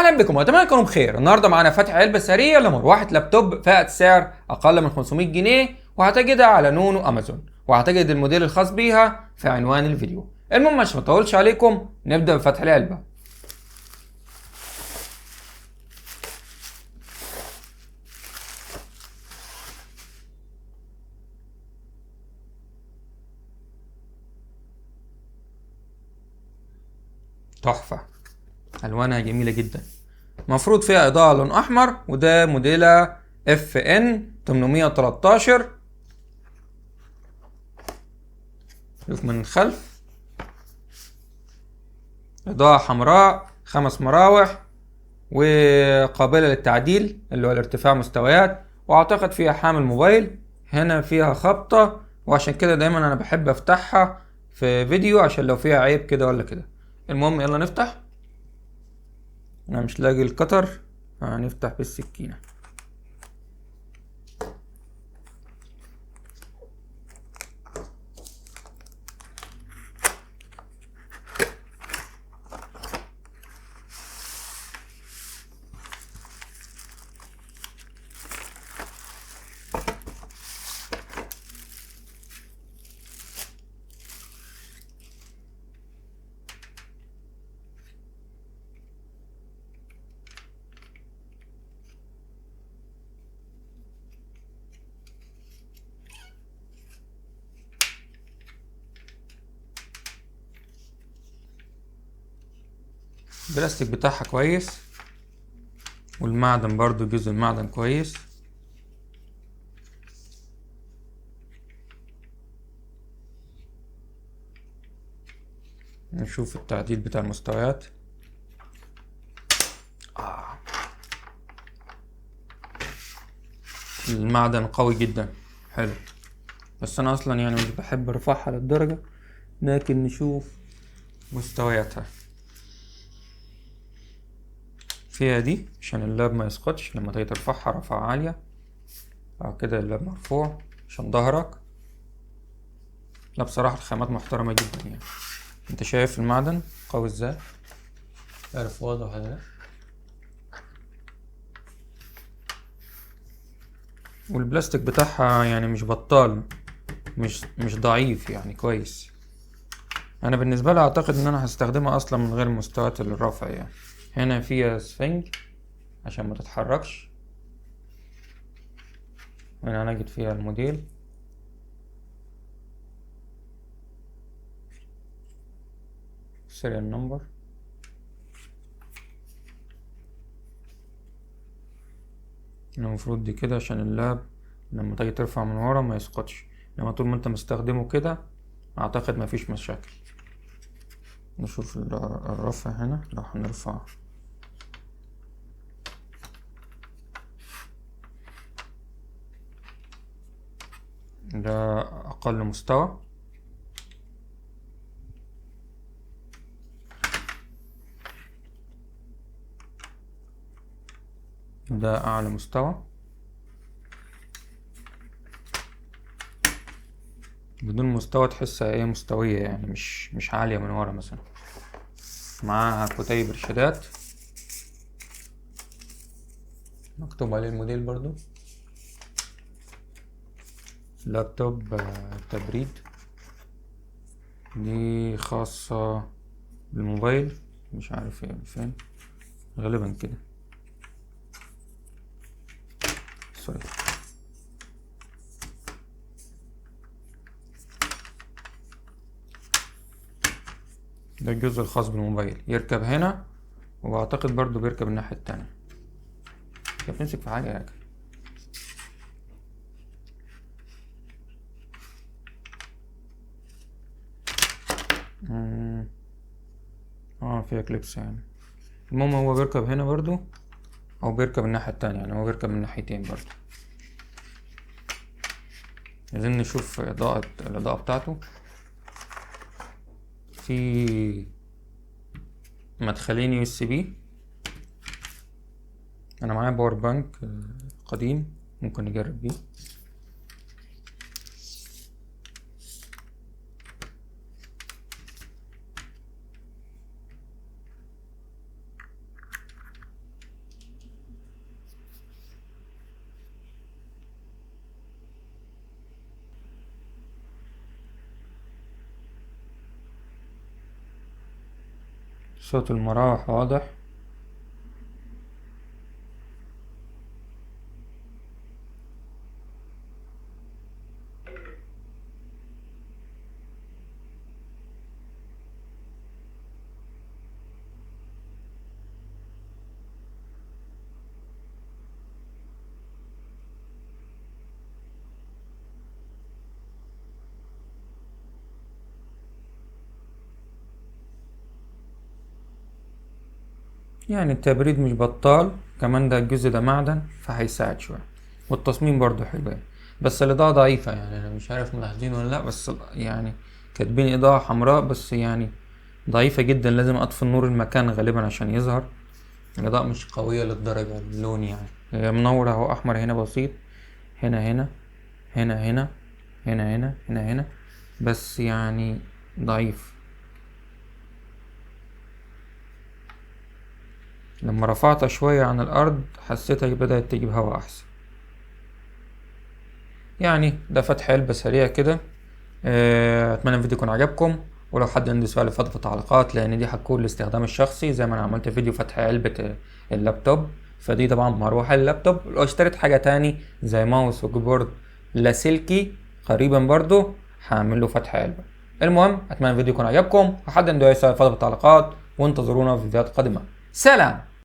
اهلا بكم واتمنى تكونوا بخير. النهارده معانا فتح علبة سريع لمروحه لابتوب فئة سعر اقل من 500 جنيه، وهتجدها على نون وامازون، وهتجد الموديل الخاص بيها في عنوان الفيديو. المهم عشان ما اطولش عليكم نبدا بفتح العلبة. تحفة، الوانها جميلة جدا. مفروض فيها اضاءه لون احمر، وده موديلها FN 813. شوف من الخلف اضاءه حمراء، 5 مراوح، وقابله للتعديل اللي هو الارتفاع مستويات، واعتقد فيها حامل موبايل. هنا فيها خبطه، وعشان كده دايما انا بحب افتحها في فيديو عشان لو فيها عيب كده ولا كده. المهم يلا نفتح. انا مش لاقي القطر، هنفتح بالسكينة. البلاستيك بتاعها كويس، والمعدن برضو جزء المعدن كويس. نشوف التعديل بتاع المستويات. المعدن قوي جدا، حلو. بس انا اصلا يعني مش بحب ارفعها للدرجة، لكن نشوف مستوياتها. فيها دي عشان اللاب ما يسقطش لما تيجي ترفعها رفعة عالية. بعد كده اللاب مرفوع عشان ظهرك. لا بصراحة الخامات محترمة جدا، يعني انت شايف المعدن قوي ازاي، عارف واضح ولا لا. والبلاستيك بتاعها يعني مش بطال، مش ضعيف، يعني كويس. انا بالنسبة لي اعتقد ان انا هستخدمها اصلا من غير مستويات الرفع. يعني هنا فيها سفنج عشان ما تتحركش. هنا هنجد فيها الموديل. serial number. المفروض دي كده عشان اللاب لما تيجي ترفع من ورا ما يسقطش، لما طول ما انت مستخدمة كده اعتقد ما فيش مشاكل. نشوف الرفع هنا لو هنرفع. ده اقل مستوى. ده اعلى مستوى. بدون مستوى تحسها ايه، مستوية يعني، مش عالية من ورا مثلا. معاها كتيب ارشادات مكتوب عليه الموديل برضو. لابتوب تبريد، دي خاصة بالموبايل، مش عارف ايه فين، غالبا كده. سوري. ده الجزء الخاص بالموبايل، يركب هنا، واعتقد برضو بيركب الناحية التانية. يا بتمسك في حاجة يا اخي. فيها كليبس يعني. المهم هو بيركب هنا برضو، او بيركب الناحية التانية، يعني هو بيركب من ناحيتين برضو. عايزين نشوف الإضاءة بتاعته. في مدخلين USB. انا معايا power bank قديم ممكن نجرب بيه. صوت المراوح واضح. يعني التبريد مش بطال، كمان ده الجزء ده معدن فهيساعد شوية، والتصميم برضو حلو يعني. بس الإضاءة ضعيفة، يعني أنا مش عارف ملاحظين ولا لأ، بس يعني كاتبين إضاءة حمراء بس يعني ضعيفة جدا، لازم أطفي النور المكان غالبا عشان يظهر. الإضاءة مش قوية للدرجة، اللون يعني هي منور أهو، أحمر هنا بسيط، هنا هنا هنا هنا هنا هنا هنا هنا، بس يعني ضعيف. لما رفعتها شوية عن الأرض حسيتها بدأت تجيب هواء أحسن. يعني ده فتح علبة سريع كده. أتمنى الفيديو يكون عجبكم، ولو حد عنده سؤال يفضل في التعليقات، لأن دي هتكون الاستخدام الشخصي زي ما أنا عملت فيديو فتح علبة اللابتوب، فدي طبعا مروحة اللابتوب. لو اشتريت حاجة تاني زي ماوس وكيبورد لاسلكي قريبا برضو هعمل له فتح علبة. المهم أتمنى الفيديو يكون عجبكم، وحد عنده أي سؤال يفضل في التعليقات، وانتظرونا في فيديوهات قادمة. سلام.